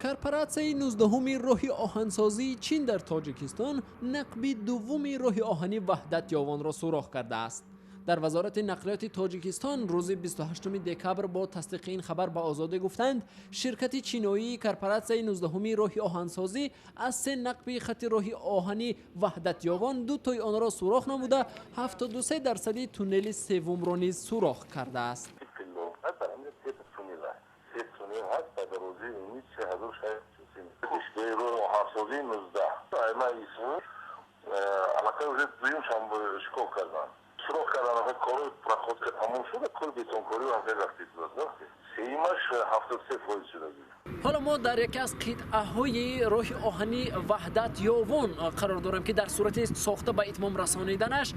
Корпоратсияи 19-уми роҳи оҳансозии Чин дар Тоҷикистон нақби дуввуми роҳи оҳани Ваҳдат Ёвонро сурох кардааст. Дар Вазорати нақлиёти Тоҷикистон рӯзи 28 декабр бо тасдиқи ин хабар ба Озодӣ гуфтанд, ширкати чиноии корпоратсияи 19-уми роҳи оҳансозӣ аз се нақби хати роҳи оҳани Ваҳдат Ёвон ду тои онро сурох намуда, 73% туннели севумро низ сурох кардааст. Сурох кардан, кори проходка тамом шуда, кори бетонкорӣ ҳам хеле рафта истодааст. Сеюмаш 73% шуда. Ҳоло мо дар яке аз қитъаҳои роҳи оҳани Ваҳдат Ёвон қарор дорем, ки дар сурати сохта ба итмом расониданаш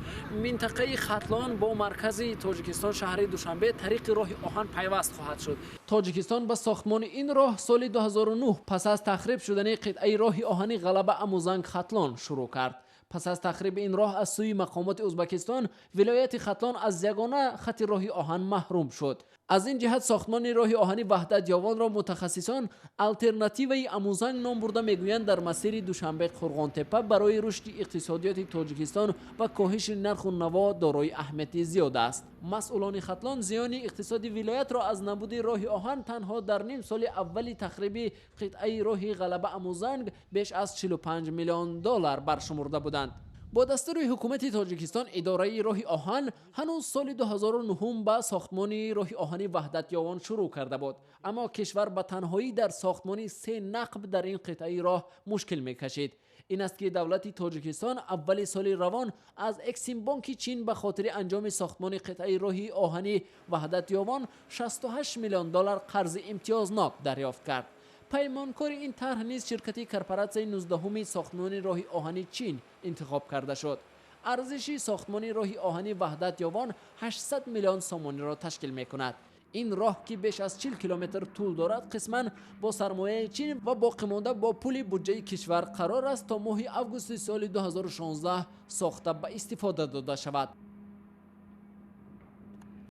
минтақаи Хатлон бо маркази Тоҷикистон, шаҳри Душанбе, тариқи роҳи оҳан пайваст хоҳад шуд. Тоҷикистон ба сохтмони ин роҳ соли 2009 пас аз тахриб шудани қитъаи роҳи оҳани Ғалаба Амузанг Хатлон шурӯъ кард. Пас аз тахриби ин роҳ аз сӯи мақомоти Ӯзбекистон, вилояти Хатлон аз ягона хати роҳи оҳан маҳрум шуд. Аз ин ҷиҳат сохтмони роҳи оҳани Ваҳдат Ёвонро мутахассисон алтернативаи Амузанг ном бурда мегӯянд, дар масири Душанбе Қурғонтеппа барои рушди иқтисодиёти Тоҷикистон ва коҳиши нарху наво дорои аҳамияти зиёд аст. Масъулони Хатлон зиёни иқтисоди вилоятро аз набуди роҳи оҳан танҳо дар ним соли аввали тахриби қитъаи роҳи Ғалаба Амузанг беш аз 45 миллион доллар баршумурда буданд. Бо дастури ҳукумати Тоҷикистон, идораи роҳи оҳан ҳанӯз соли 2009 ба сохтмони роҳи оҳани Ваҳдат Ёвон шурӯъ карда буд, аммо кишвар ба танҳоӣ дар сохтмони се нақб дар ин қитъаи роҳ мушкил мекашид. Ин аст ки давлати Тоҷикистон аввали соли равон аз Эксимбонки Чин ба хотири анҷоми сохтмони қитъаи роҳи оҳани Ваҳдат Ёвон 68 миллион доллар қарзи имтиёзнок дарёфт кард. Паймонкори ин тарҳ низ ширкати корпоратсияи 19-уми сохтмони роҳи оҳани Чин интихоб карда шуд. Арзиши сохтмони роҳи оҳани Ваҳдат Ёвон 800 миллион сомониро ташкил мекунад. Ин роҳ, ки беш аз 40 километр тӯл дорад, қисман бо сармояи Чин ва боқимонда бо пули буҷаи кишвар қарор аст то моҳи августи соли 2016 сохта ба истифода дода шавад.